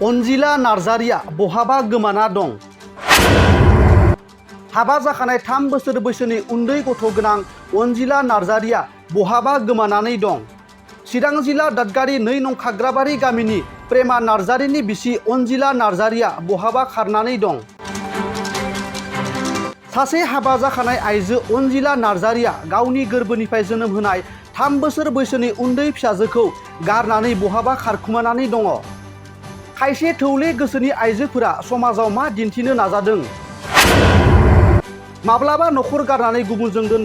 अनजिला नार्जारिया बहाबा गोमाना दं। हाबा जाखानाय 3 बोसोर बैसोनि उन्दै गथ' गोनां अनजिला नार्जारिया बहाबा गोमानानै दं। चिरां जिल्ला दादगारि 2 नं खाग्राबारि गामिनि प्रेमा नार्जारिनि बिसि अनजिला नार्जारिया बहाबा खारनानै दं। सासे हाबा जाखानाय आइजो अनजिला नार्जारिया गावनि गोरबोनिफ्राय जोनोम होनाय 3 बोसोर बैसोनि उन्दै फिसाजोखौ गारनानै बहाबा खारखुमानानै दङ। खायसे थौले गोसोनि आइजोफोरा समाजाव मा दिन्थिनो नाजादों? माब्लाबा नखर गारनानै गुबुनजों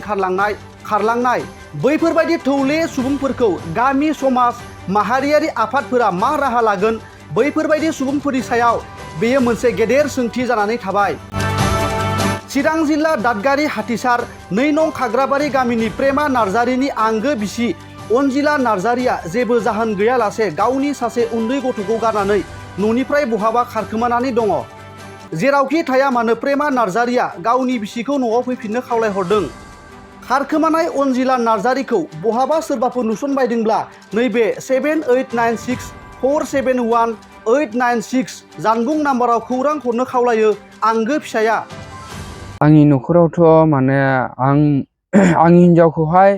खारलांनाय बैफोरबायदि थौले सुबुंफोरखौ गामि समाज माहारियारि आफादफोरा मा राहा लागोन? बैफोरबायदि सुबुंफोरनि सायाव बेयो मोनसे गेदेर सोंथि जानानै थाबाय। चिरां जिल्ला दादगारि हाथिसार 2 नं खाग्राबारि गामिनि प्रेमा नार्जारिनि आंगो बिसि अनजिला नार्जारिया जेबो जाहोन गैयालासे गावनि सासे उन्दै गथ'खौ गारनानै न'निफ्राय बहाबा खारखोमानानै दङ। जेरावखि थाया मानो प्रेमा नार्जारिया गावनि बिसिखौ न'आव फैफिननो खावलायहरदों। खारखोमानाय अनजिला नार्जारिखौ बहाबा सोरबाफोर नुसनबायदोंब्ला नैबे 7896471896 जानबुं नाम्बाराव खौरां हरनो खावलायो आंगो फिसाया। आंनि न'खरावथ' माने आंनि हिनजावखौहाय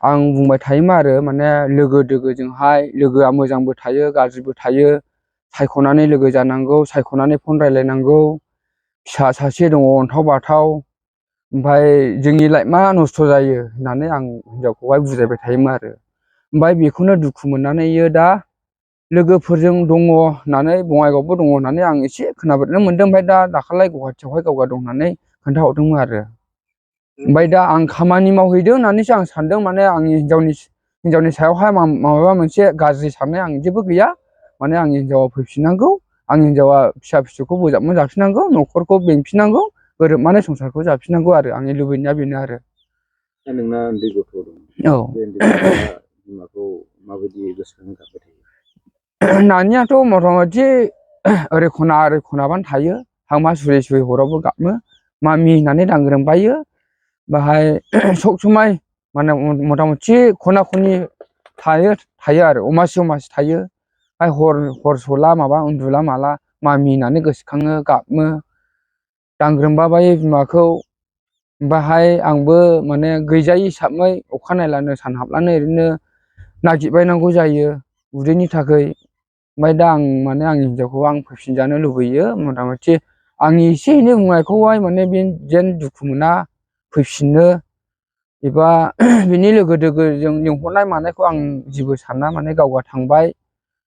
आं बुंबाय थायोमोन आरो माने लोगो दोगोजोंहाय लोगोआ मोजांबो थायो गाज्रिबो थायो। सायख'नानै लोगो जानांगौ, सायख'नानै फन रायलायनांगौ। फिसा सासे दङ अन्थाव बाथाव, ओमफ्राय जोंनि लाइफआ नस्थ' जायो होननानै आं हिनजावखौहाय बुजायबाय थायोमोन आरो। ओमफ्राय बेखौनो दुखु मोननानै दा लोगोफोरजों दङ होननानै बङाइगावबो दङ होननानै आं एसे खोनाबोनो मोन्दों। ओमफ्राय दा दाखालै गुवाहाटियावहाय गावगा दं होननानै खोन्थाहरदोंमोन आरो। ओमफ्राय दा आं खामानि मावहैदों होननानैसो आं सानदों। माने आंनि हिनजावनि सायावहाय माबा मोनसे गाज्रि साननाय आं जेबो गैया। माने आंनि हिनजावा फैफिननांगौ, आंनि हिनजावा फिसा फिसौखौ बोजाबना जाफिननांगौ, न'खरखौ बेंफिननांगौ, गोरोबनानै संसारखौ जाफिननांगौ आरो आंनि लुबैनाया बेनो आरो। दा नोंना उन्दै गथ' दं। औ। बे उन्दै गथ'आ बिमाखौ माबायदि गोसोखांनो गाबबाय थायो? नानियाथ' मथा मथि ओरै खनाबानो थायो। हांमा सुरै सुरै हरावबो गाबो, मामि होननानै दांग्रोमबायो। बाहाय सब समाय माने मथा मथि खना खनि थायो आरो अमासि थायो। हर सला माबा उन्दुला माला मामि होननानै गोसोखाङो गाबो, दांग्रोमबाबायो बिमाखौ। ओमफ्रायहाय आंबो माने गैजायि हिसाबै अखा नायब्लानो सान हाबब्लानो ओरैनो नागिरबायनांगौ जायो उदैनि थाखाय। ओमफ्राय दा आं माने आंनि हिनजावखौ आं फैफिनजानो लुबैयो। मथा मथि आंनि एसे एनै बुंनायखौहाय माने बे जेन दुखु मोना, फैफिनो एबा बिनि लोगो दोगोजों लिंहरनाय मानायखौ आं जेबो साना। माने गावगा थांबाय,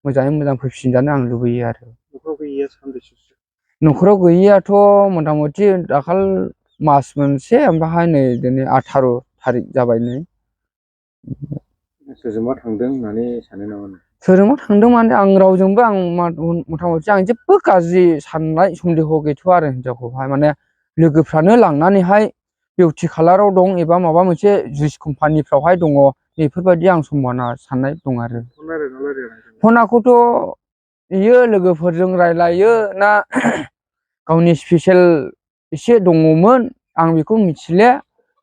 मोजाङै मोजां फैफिनजानो आं लुबैयो आरो। न'खराव गैयैया सानबेसेसो? न'खराव गैयैयाथ' मथा मथि दाखाल मास मोनसे, ओमफ्रायहाय नै दिनै 18 थारिख जाबाय नै। सोरजोंबा थांदों होननानै सानो नामा नों? सोरजोंबा थांदों माने आं रावजोंबो मथा मथि आं जेबो गाज्रि साननाय सन्देह गैथ'आ आरो हिनजावखौहाय। माने लोगोफ्रानो लांनानैहाय बिउटि पार्लाराव दं एबा माबा मोनसे जुइस कम्पानिफ्रावहाय दङ, बेफोरबायदि आं सम्भावना साननाय दं आरो। फनाखौथ' बियो लोगोफोरजों रायलायो ना गावनि स्पेसियेल एसे दङमोन आं बेखौ मिथिले।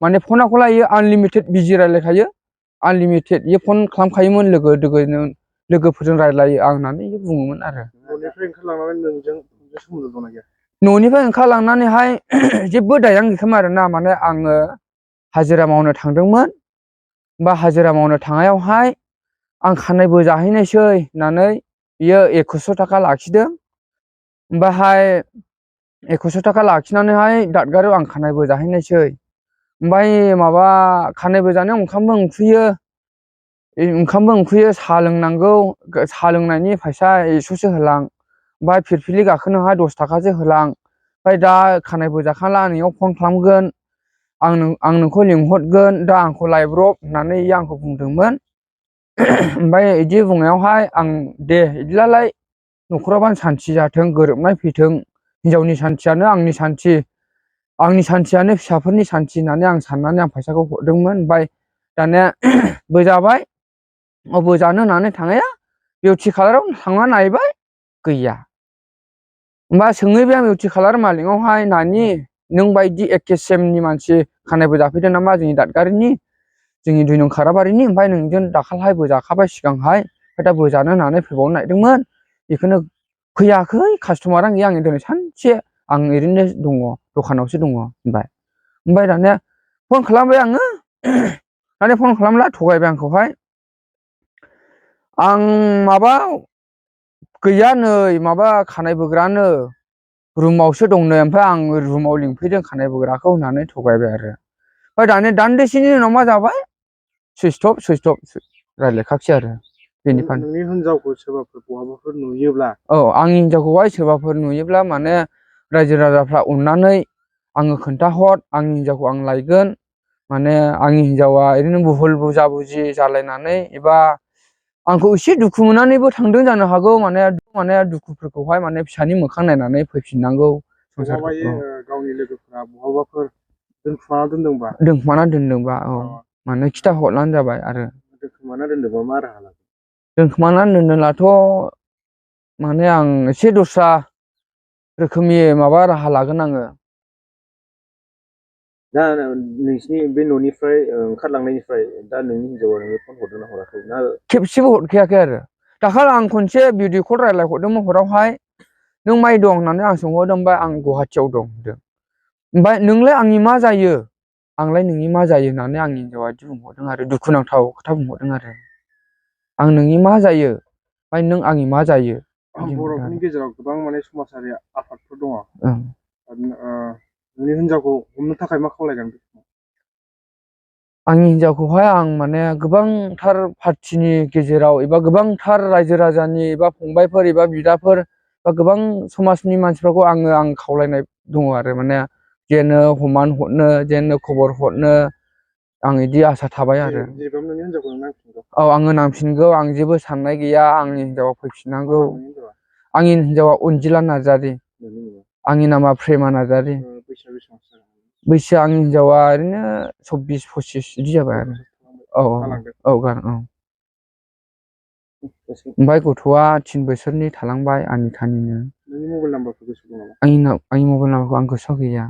माने फनाखौलाय इयो आनलिमिटेड बिजि रायलायखायो, आनलिमिटेड इयो फन खालामखायोमोन लोगो दोगोनो, लोगोफोरजों रायलायो आं होननानै बुङोमोन आरो। न'निफ्राय ओंखारलांनानै नोंजों सोमोन्दो दंना गैया? न'निफ्राय ओंखारलांनानैहाय जेबो दायानो गैखायामोन आरोना। माने आङो हाजिरा मावनो थांदोंमोन, बा हाजिरा मावनो थांनायावहाय आं खानाय बोजाहैनायसै होननानै बियो 2100 थाखा लाखिदों। ओमफ्रायहाय 2100 थाखा लाखिनानैहाय दादगारियाव आं खानाय बोजाहैनायसै। ओमफ्राय माबा खानाय बोजानायाव ओंखामबो उखैयो, साहा लोंनांगौ, साहा लोंनायनि फैसा 100सो होलां, ओमफ्राय फिरफिलि गाखोनोहाय 10 थाखासो होलां। ओमफ्राय दा खानाय बोजाखांला नोंनियाव फन खालामगोन, आं नोंखौ लिंहरगोन, दा आंखौ लायब्रब होननानै आंखौ बुंदोंमोन। ओमफ्राय बिदि बुंनायावहाय आं दे बिदिब्लालाय न'खरावबानो सान्थि जाथों, गोरोबनाय फैथों, हिनजावनि सान्थियानो आंनि सान्थि, आंनि सान्थियानो फिसाफोरनि सान्थि होननानै आं साननानै आं फैसाखौ हरदोंमोन। ओमफ्राय दानिया बोजाबाय, बोजानो होननानै थांनाया बिउटि पार्लाराव थांना नायबाय गैया। होमबा सोंहैबाय आं बिउटि पार्लार मालिकनावहाय, नानि नों बायदि एखे सेमनि मानसि खानाय बोजाफैदों नामा जोंनि दादगारिनि, जोंनि 2 नं खाग्राबारिनि? ओमफ्राय नोंजों दाखालहाय बोजाखाबाय सिगांहाय, ओमफ्राय दा बोजानो होननानै फैबावनो नागिरदोंमोन, बेखौनो फैयाखै कास्टमारानो गैया आंनि दिनै सानसे आं ओरैनो दङ दखानावसो दङ होनबाय ओमफ्राय दानिया फन खालामबाय आङो दानिया फन खालामला थगायबाय आंखौहाय आं माबा गैया नै माबा खानाय बोग्रानो रुमावसो दं नै ओमफ्राय आं रुमाव लिंफैदों खानाय बोग्राखौ होननानै थगायबाय आरो ओमफ्राय दानिया दान्दिसेनि उनाव मा जाबाय सुइस अफ रायज्लायखासै आरो बेनिफ्राय नोंनि हिनजावखौ सोरबाफोर बहाबाफोर नुयोब्ला औ आंनि हिनजावखौहाय सोरबाफोर नुयोब्ला माने रायजो राजाफ्रा अननानै आङो खोन्थाहर आंनि हिनजावखौ आं लायगोन माने आंनि हिनजावा ओरैनो बुहुल बुजा बुजि जालायनानै एबा आंखौ एसे दुखु मोननानैबो थांदों जानो हागौ माने दुखुफोरखौहाय माने फिसानि मोखां नायनानै फैफिननांगौ गमामायै गावनि लोगोफोरा बहाबाफोर दोनखुमाना दोनदोंबा औ माने खिथाहरनानै जाबाय आरो दोनखुमाना दोनदोंबा मा राहा लागोन दोनखुमानानै दोनदोंब्लाथ' माने आं एसे दस्रा रोखोमनि माबा राहा लागोन आङो दा नोंसिनि बे न'निफ्राय ओंखारलांनायनिफ्राय दा नोंनि हिनजावा नोंनो फन हरदोंना हराखै ना खेबसेबो हरखायाखै आरो दाखालि आं खनसे भिडिअ कल रायज्लायहरदोंमोन हरावहाय नों माइ दं होननानै आं सोंहरदों ओमफ्राय आं गुवाहाटियाव दं होनदों ओमफ्राय नोंलाय आंनि मा जायो आंलाय नोंनि मा जायो होननानै आंनि हिनजावा बिदि बुंहरदों आरो दुखुनांथाव खोथा बुंहरदों आरो आं नोंनि मा जायो ओमफ्राय नों आंनि मा जायो बर'फोरनि गेजेराव गोबां माने समाजारि आफादफोर दङ नोंनि हिनजावखौ हमनो थाखाय मा खावलायगोन आंनि हिनजावखौहाय आं माने गोबांथार पार्टिनि गेजेराव एबा गोबांथार रायजो राजानि एबा फंबायफोर एबा बिदाफोर बा गोबां समाजनि मानसिफोरखौ आं खावलायनाय दङ आरो माने जेनो हमान हरनो जेनो खबर हरनो आं बिदि आसा थाबाय आरो औ आङो नांफिनगौ आं जेबो साननाय गैया आंनि हिनजावा फैफिननांगौ आंनि हिनजावा अनजिला नार्जारि आंनि नामा प्रेमा नार्जारि बैसोआ आंनि हिनजावा ओरैनो 24-25 बिदि जाबाय आरो ओमफ्राय गथ'आ 3 बोसोरनि थालांबाय आनिथानिनो आंनि मबाइल नाम्बारखौ आं गोसोआव गैया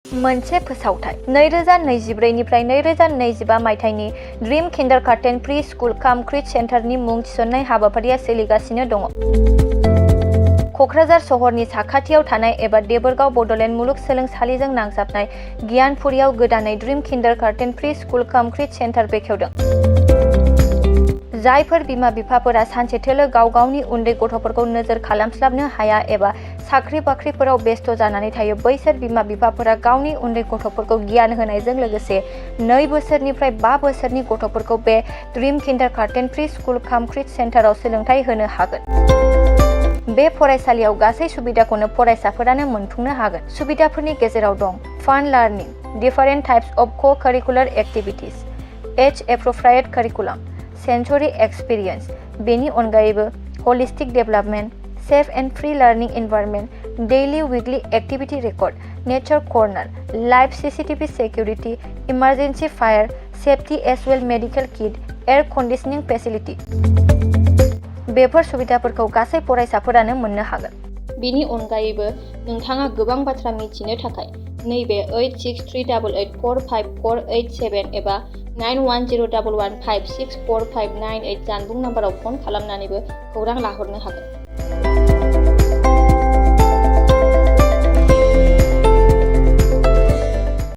मोनसे फोसावथाय 2024 निफ्राय 2025 मायथाइनि ड्रीम किन्डारगार्टेन प्रि स्कुल काम क्रिच सेन्टारनि मुं थिसननाय हाबाफारिया सोलिगासिनो दङ। क'क्राझार सहरनि साखाथियाव थानाय एबा देबोरगाव बड'लेण्ड मुलुगसोलोंसालिजों नांजाबनाय गियानपुरियाव गोदानै ड्रीम किन्डारगार्टेन प्रि स्कुल काम क्रिच सेन्टार बेखेवदों। जायफोर बिमा बिफाफोरा सानसेथोलो गाव गावनि उन्दै गथ'फोरखौ नोजोर खालामस्लाबनो हाया एबा साख्रि बाख्रिफोराव बेस्थ' जानानै थायो बैसोर बिमा बिफाफोरा गावनि उन्दै गथ'फोरखौ गियान होनायजों लोगोसे 2 बोसोरनिफ्राय 5 बोसोरनि गथ'फोरखौ बे ड्रीम किन्डारगार्टेन प्रि स्कुल काम क्रिच सेन्टाराव सोलोंथाइ होनो हागोन। बे फरायसालियाव गासै सुबिदाखौनो फरायसाफोरानो मोनफुंनो हागोन। सुबिदाफोरनि गेजेराव दं fun learning, different types of co-curricular activities, age appropriate curriculum, sensory experience, बेनि अनगायैबो holistic development, safe and free learning environment, daily weekly activity record, nature corner, live CCTV security, emergency fire safety as well medical kit, air conditioning facility. बेफोर सुबिदाफोरखौ गासै फरायसाफोरानो मोननो हागोन। बेनि अनगायैबो नोंथाङा गोबां बाथ्रा मिथिनो थाखाय नैबे 8638454887 एबा 9101156459 जानबुं नाम्बाराव फन खालामनानैबो खौरां लाहरनो हागोन।